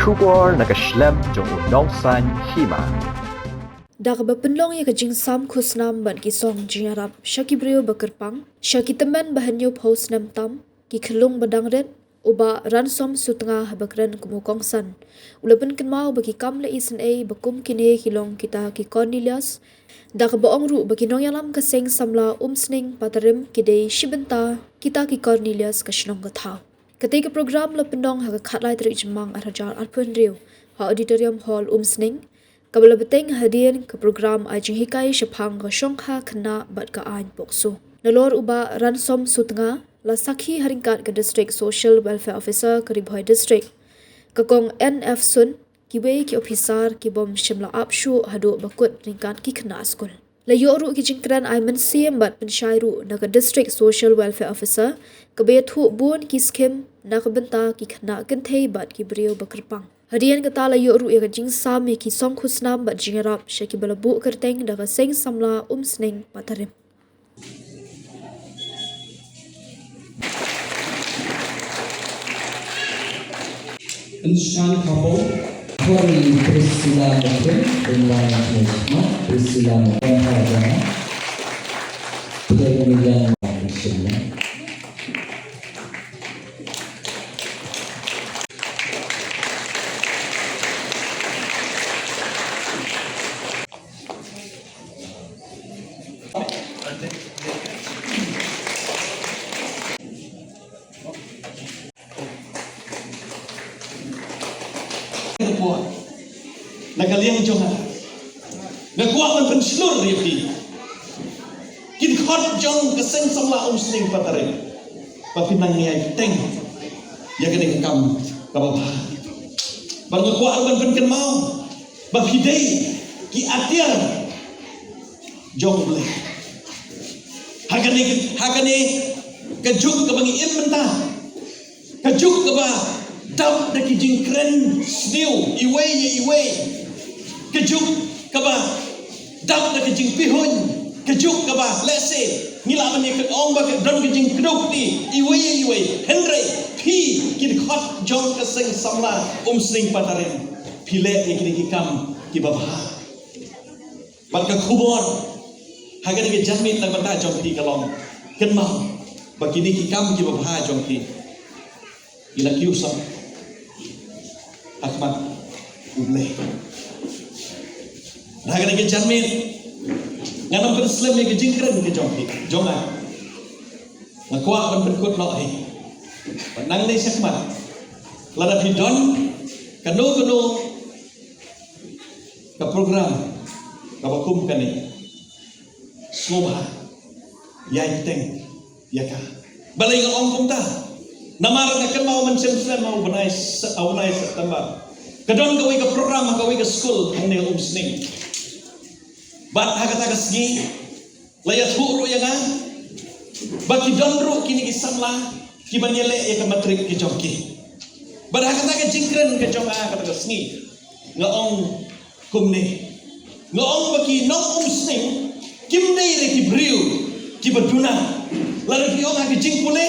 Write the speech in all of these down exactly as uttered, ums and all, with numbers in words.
Khubor na ka shlem jong u nongsan hima. Da kaba pynlong ïa ka jingsam khusnam bad ki song jingïarap sha ki briew ba kyrpang, sha ki tymmen ba hynñiewphew snem tam, ki khyllung ba dang rit, u Bah Ransom Sutnga haba kren kum u kongsan u la pynkynmaw ba ki kam la isynei ba kum kine ki long kita ki Cornelius, da kaba ong ruh ba ki nongïalam ka seng samla Umsning Patarim ki dei shi bynta kita ki Cornelius ka shnong ka thaw. Katei ka program la pynlong ha ka khatlai tarik Jymmang arhajar arphew hynriew ha Auditorium Hall Umsning, kaba la bteng hadien ka program ai jinghikai shaphang ka shongkha khynnah bad ka aiñ POCSO. Nalor u Bah Ransom Sutnga la sakhi ha ryngkat ka District Social Welfare Officer ka Ri Bhoi District, ka Kong N F Sun, kiwei ki ophisar ki bym shym la ap shuh haduh ba kut ryngkat ki khynnah skul. La ïoh ruh ki jingkren ai mynsiem bad pynshai ruh na ka District Social Welfare Officer kaba ïathuh bun ki skhim na ka bynta ki khynnah kynthei bad ki briew ba kyrpang. Hadien kata la ïoh ruh ïa ka jingsam ïa ki song khusnam bad jingïarap sha kiba la buh kyrteng da ka seng samla Umsning Patarim. Inshan Kabo, Kori Priscilla Mukhin, Inwan Mukma, Priscilla Mukma, Hajana, Pemilan Mukma. Na ka liang jong nga, nga kwah ban pynshlur ïa phi, ki dkhot jong ka seng samla Umsning Patarim, ba phin nang ïai teng ïa kane ka kam kaba bha. Bad nga kwah ban pynkynmaw ba phi dei ki atiar jong U Blei. Ha kane, ha kane ka juk kaba ngi im mynta, ka juk kaba dap da ki jingkren sniew iwei ïa iwei, ka juk kaba dap da ka jingpihuiñ, ka juk kaba lehse ngi lah ban ïa ong ba ka don ka jingkdew kti iwei ïa iwei, hynrei phi ki dkhot jong ka seng samla Umsning Patarim, phi leh ïa kine ki kam kiba bha. Bad ka khubor ha kane ka janmiet na ka bynta jong phi ka long, kynmaw ba kine ki kam kiba bha jong phi, ki la kiew sah ha khmat U Blei. Ha kane ka janmiet ngan ym pynslem ïa ka jingkren ka jong phi, jong nga. Nga kwah ban pynkut noh hi. Bad nangne shakhmat, lada phi don kano kano ka program kaba kum kane, sngewbha ïai teng ïa ka. Balei nga ong kumta? Namar nga kynmaw mynshem slem ha u bnai, ha u bnai September, ka don kawei ka program ha kawei ka skul hangne Umsning. Bad ha kata ka sngi la ïathuh ruh ïa nga ba ki don ruh kine ki samla kiban ïaleh ïa ka matrik ki jong ki. Bad ha kata ka jingkren ka jong nga ha kata ka sngi, nga ong kumne. Nga ong ba ki nong Umsning kim dei re ki briew kiba duna. Lada phi ong ha ka jingpule,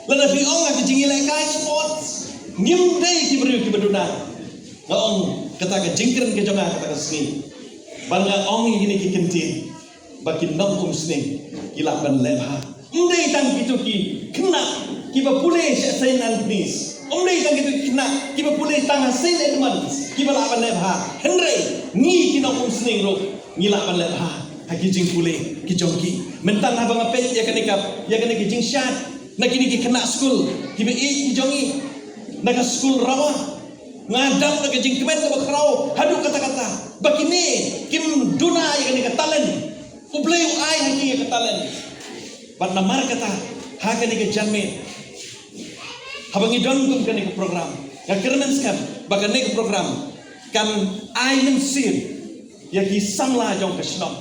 lada phi ong ha ka jingïalehkai sports, ngim dei ki briew kiba duna. Nga ong kata ka jingkren ka jong nga kata ka sngi. Bad nga ong ïa kine ki kyntien ba ki nong Umsning ki lah ban leh bha. Ym dei tang kito ki khynnah kiba pule sha Saint Anthony's, ym dei tang kito ki khynnah kiba pule tang ha Saint Edmund's kiba lah ban leh bha, hynrei ngi ki nong Umsning ruh ngi lah ban leh bha ha ki jingpule ki jong ki. Mynta haba nga peit ïa kane ka, ïa kane ka jingshad na kine ki khynnah skul kiba ïeit ki jong ngi na ka skul Rawa, nga dap da ka jingkmen kaba khraw haduh katta katta ba kine kim duna ïa kane ka talent. U Blei u ai ha ki ïa ka talent. Bad namar kata, ha kane ka janmiet, haba ngi don kum kane ka program, nga kyrmen skhem ba kane ka program kan ai mynsiem ïa ki samla jong ka shnong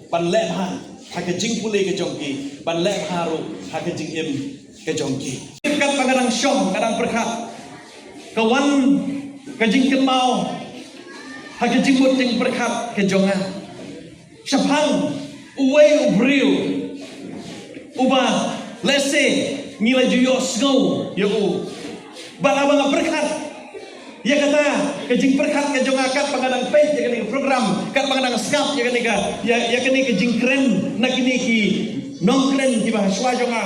ban leh bha ha ka jingpule ka jong ki, ban leh bha ruh ha ka jingim ka jong ki. Kat ba nga dang shong, nga dang pyrkhat, ka wan ka jingkynmaw ha ka jingmut jingpyrkhat ka jong nga shaphang uwei u briew uba lehse ngi la ju ïohsngew ïa u. Bad haba nga pyrkhat ïa kata, Ka jingpyrkhat ka jong nga katba nga dang peit ïa kane ka program, katba nga dang sngap ïa kane ka, ïa, ïa kane ka jingkren na kine ki nongkren kiba ha shuwa jong nga,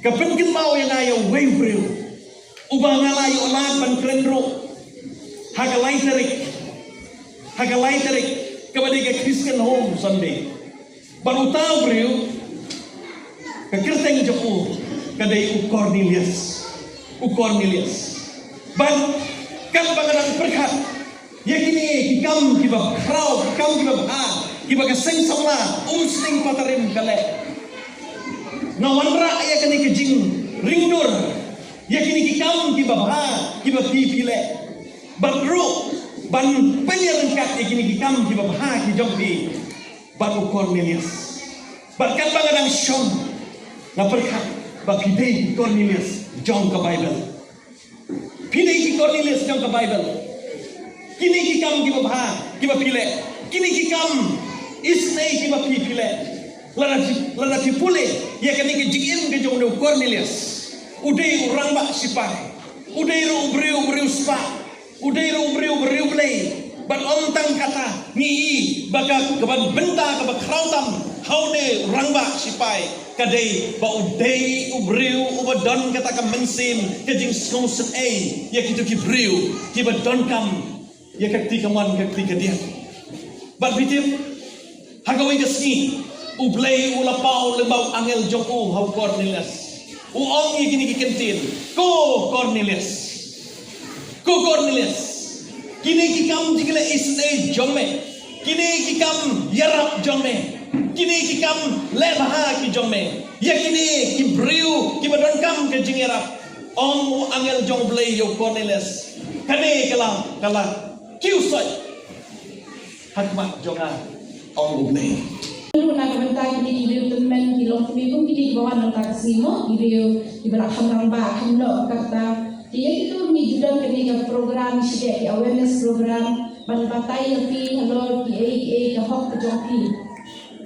ka pynkynmaw ïa nga ïa uwei u briew uba nga la ïoh lad ban kren ruh ha ka lai tarik, ha ka lai tarik, kaba dei ka Christian Home Sunday. Bad uta u briew, ka kyrteng jong u ka dei u Cornelius. U Cornelius. Bad katba nga dang pyrkhat ïa kine ki kam kiba khraw, ki kam kiba bha kiba ka seng samla Umsning Patarim ka leh, nga wanrah ïa kane ka jingringdur ïa kine ki kam kiba bha kiba phi phi leh. Bad ruh ban pynïaryngkat ïa kine ki kam kiba bha ki jong phi bad u Cornelius. Bad katba nga dang shong, nga pyrkhat ba phi dei ki Cornelius jong ka Baibl. Phi dei ki Cornelius jong ka Baibl. Kine ki kam kiba bha kiba phi leh, kine ki kam isynei kiba phi phi leh. Lada phi, lada phi pule ïa kane ka jingim ka jong u Cornelius, u dei u rangbah sipai, u dei ruh u briew, u briew spah, u dei ruh u briew, u briew Blei. Bad ym tang kata, ngi i ba ka, ka ban bynta kaba khraw tam ha une u rangbah sipai ka dei ba u dei u briew uba don kata ka mynsiem ka jingsngewsynei ïa kito ki briew kiba donkam ïa ka kti kamon ka kti kadiang. Bad phi tip, ha kawei ka sngi, U Blei u la paw lyngba u angel jong u ha u Cornelius. U ong ïa kine ki kyntien, "Ko Cornelius, ko Cornelius, kine ki kam jingïaleh isynei jong me, kine ki kam ïarap jong me, kine ki kam leh bha ki jong me, ïa kine ki briew kiba donkam ka jingïarap." Ong u angel jong U Blei ïa u Cornelius, "Kane ka la, ka la kiew soit ha khmat jong nga," ong U Blei. Ruh na ka bynta kine ki briew tymmen ki longkmie kum kine kiba wan mynta ka sngi mo, ki briew kiba la kham rangbah kham noh ka rta. Te ïa kito ngi ju don kane ka program, shi dei ki awareness program ban batai ïa phi halor kiei kiei ka hok ka jong phi.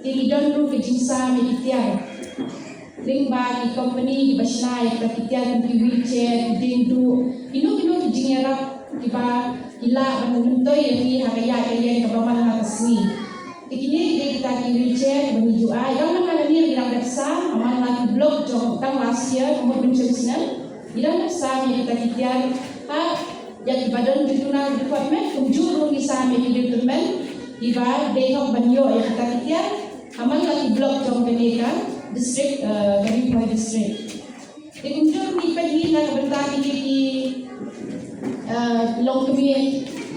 Te ngi don ruh ka jingsam ïa ki tiar lyngba ki company kiba shna ïa kita ki tiar kum ki wheelchair, ki dieng duh, kino kino ki jingïarap kiba ki lah ban myntoi ïa phi ha ka ïaid ka ïeng kaba man la ka sngi. Te kine ki dei kita ki wheelchair kiba ngi ju ai. Dang man la ka ngi dang dep sam, man la ki block jong dang last year, ka mut mynshem snem. Ngi dang dep sam ïa kita ki tiar ha ïa kiba don ki tuna ki department, kumjuh ruh ngi sam ïa ki department kiba dei hok ban ïoh ïa kita ki tiar ha man la ki block jong kane ka district, eh, ka Ri Bhoi district. Te kumjuh ruh ngi peit hi na ka bynta kine ki, eh, longkmie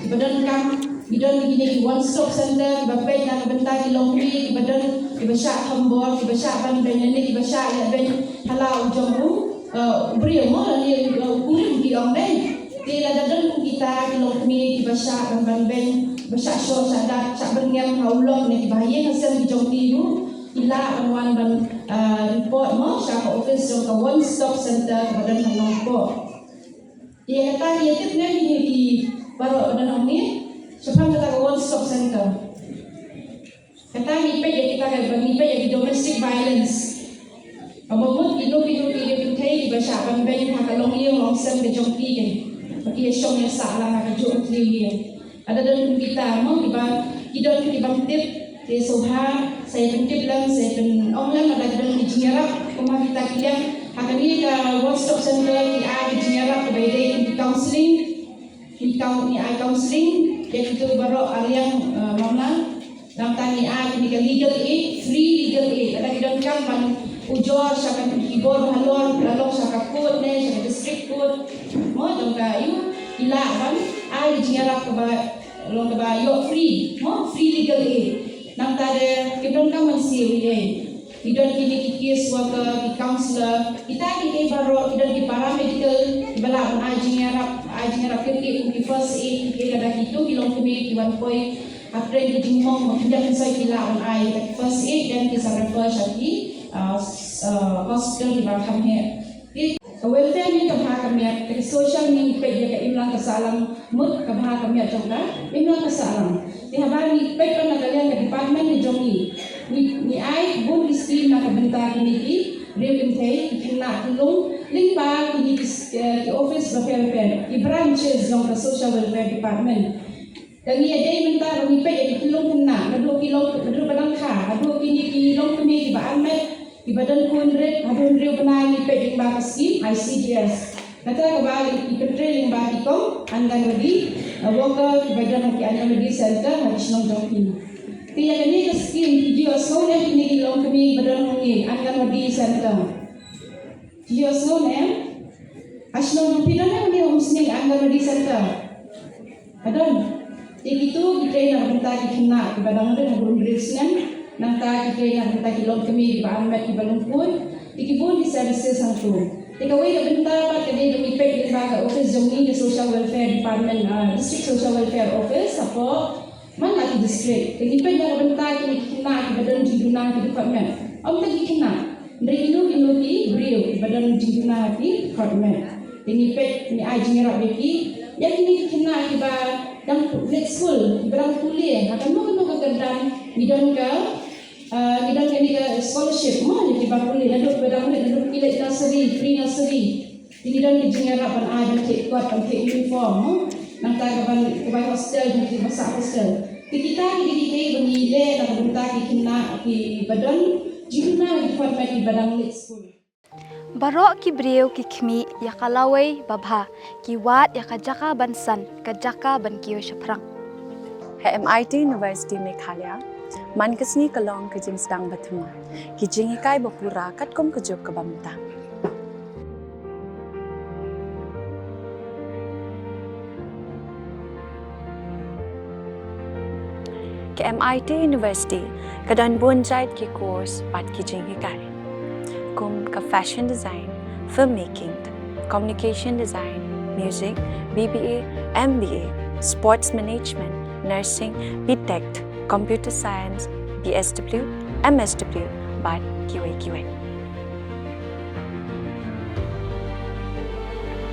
kiba donkam, ngi don kine ki one stop center kiba peit na ka bynta ki longkmie kiba don, kiba shah thombor, kiba shah ban beiñ lane kiba shah leh beiñ ha la u jong u, eh, u briew mo lane, eh, u kurim ki ong dei. Te lada don kum kita ki longkmie kiba shah ban ban beiñ, ba shah shoh shah dat shah byrngem ha u lok ne kiba ha ïing ha sem ki jong ki ruh, ki lah ban wan ban, ah, report mo sha ka office jong ka One Stop Center kaba don ha Nongpoh. Ïa kata ïa tip ne ïa ki baroh ba don hangne shaphang kata ka One Stop Center. Kata ngi peit ïa kita ka, ngi peit ïa ki domestic violence. Kaba mut kino kino ki, ki pyrthei kiba shah ban beiñ ha ka longïing longsem ka jong ki, ki ba ki ïa shong ïa sah lang ha kajuh ka tliw ïing. Lada don kum kita mo kiba, ki don ki bym tip, te sngewbha sa ïa pyntip lem, sa ïa pynong lem lada ki don ki jingïarap kum ha kita ki liang. Ha kane ka One Stop Center ki ai ki jingïarap kiba ïadei kum ki counselling. Ki coun-, ki ai counselling ïa kito baroh ar liang, eh, mamla. Nangta ngi ai kine ka legal aid, free legal aid. Lada ki donkam ban ujor sha kane ki bor halor, la long sha ka court ne sha ka district court, mo, jong ka ïew, ki lah ban ai jingïarap kaba long kaba ïoh free, mo, free legal aid. Nangta de ki donkam ban siew ei ei. Ki don kine ki case worker, ki counselor, kita kiei kiei baroh, ki don ki paramedical kiba lah ban ai jingïarap, ai jingïarap kiei kiei kum ki first aid, kiei kiei lada kito ki longkmie ki wan poi hapdeng ki jingmong ba khyndiat khynsoit, ki lah ban ai first aid, then ki sa refer sha ki, ah, s-, ah, hospital kiba kham heh. Te ka welfare ngi ka bha ka miat, te ka social ngi peit ïa ka imlang ka sahlang, mut ka bha ka miat jong ka imlang ka sahlang. Te haba ngi peit pat na ka liang ka department ka jong ngi, ngi, ngi ai bun ki scheme na ka bynta kine ki Briew kynthei, ki khynnah ki lung lyngba kine ki, eh, ki office bapher bapher, ki branches jong ka Social Welfare Department. Te ngi ïa dei mynta ba ngi peit ïa ki khyllung khynnah, naduh ki long, naduh ba dang kha haduh kine ki longkmie kiba armet, kiba don khun rit, haduh hynriew bnai ngi peit lyngba ka skim I C D S. Kata kaba i pyntrei lyngba ki kong Anganwadi, eh, worker kiba don ha ki Anganwadi center ha ki shnong jong phi. Te ïa kane ka skim ki ju ïohsngew ne kine ki longkmie kiba don hangne Anganwadi center? Ki ju ïohsngew ne? Ha shnong jong phi don ne kane ka Umsning Anganwadi center? Ka don. Te kito ki trei na ka bynta ki khynnah kiba dang rit haduh hynriew snem. Nangta ki trei na ka bynta ki longkmie kiba armet kiba lyngkhuid. Te ki bun ki services hangto. Te kawei ka bynta pat ka dei ba ngi peit lyngba ka office jong ngi ka Social Welfare Department, ah, District Social Welfare Office hapoh man la ki district. Te ngi peit na ka bynta kine ki khynnah kiba don jingduna ha ki department. Ym tang ki khynnah, hynrei kino kino ki briew kiba don jingduna ha ki department. Te ngi peit, ngi ai jingïarap ïa ki. Ïa kine ki khynnah kiba dang leit skul, kiba dang pule ha kano kano ka kyrdan, ngi don ka, ah, ngi don kane ka scholarship mo ïa kiba pule, naduh kiba dang rit, naduh ki leit nursery, pre nursery. Te ngi don ka jingïarap ban ai, ban thied kot, ban thied uniform mo. Nangta ka ban, ka bai hostel, ban thied, ban sah hostel. Te kita ki dei kiei kiei ba ngi leh na ka bynta ki khynnah kiba don jingduna ha ki department kiba dang leit skul. Baroh ki briew ki khmih ïa ka lawei babha, ki wad ïa ka jaka ban san, ka jaka ban kiew shaphrang. Ha M I T University Meghalaya, man ka sngi ka long ka jingsdang bathymmai, ki jinghikai bapura katkum ka juk kaba mynta. Ka M I T University ka don bun jait ki course bad ki jinghikai, kum ka fashion design, filmmaking, communication design, music, B B A, M B A, sports management, nursing, B Tech, computer science, B S W, M S W, bad kiwei kiwei.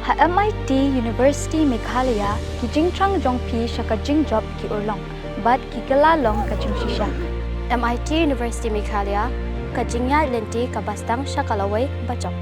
Ha M I T University Meghalaya, ki jingthrang jong phi sha ka jingjop ki urlong bad ki kylla long ka jingshisha. M I T University Meghalaya, ka jingïaid lynti kaba sdang sha ka lawei bajop.